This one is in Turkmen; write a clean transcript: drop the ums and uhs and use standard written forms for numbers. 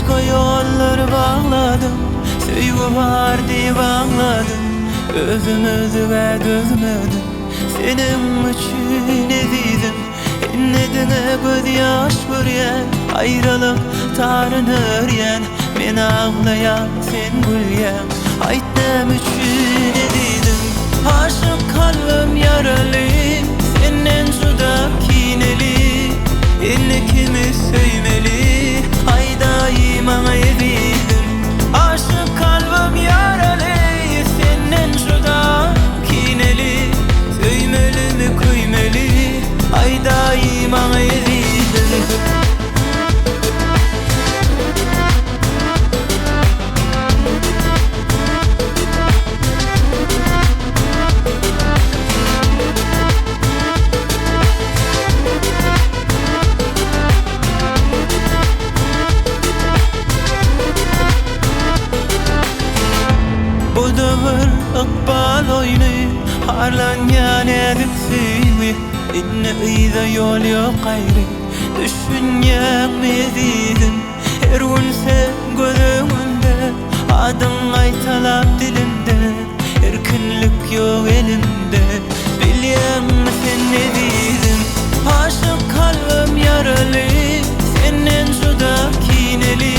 Yşka ýollar bagladym, Söýgi bar diýip aňladym, Özüm özüge dözmedim, Seniň üçin ezizim. Indi diňe gözýaş görýän, Aýralyk taryn örýän, Men aglaýan, sen gülýäň, Aýt näme üçin ezizim? Aşyk kalbym ýaraly, Senden juda kineli, Indi kimi söýmeli, Aýdaý maňa ezizim? Aşyk kalbym ýaraly, Senden juda kineli, Söýmelimi, köýmeli, Aýdaý maňa ezizim? Bu-da bir ykbal oýny, Harlanýar näzik söýgi, Indi yza ýol ýok gaýry, Düşünýäňmi ezizim? Her gün sen göz öňümde, Adyň gaýtalap dilimde, Erkinlik ýok elimde, Bilýäňmi sen ezizim? Aşyk kalbym ýaraly, Senden juda kineli.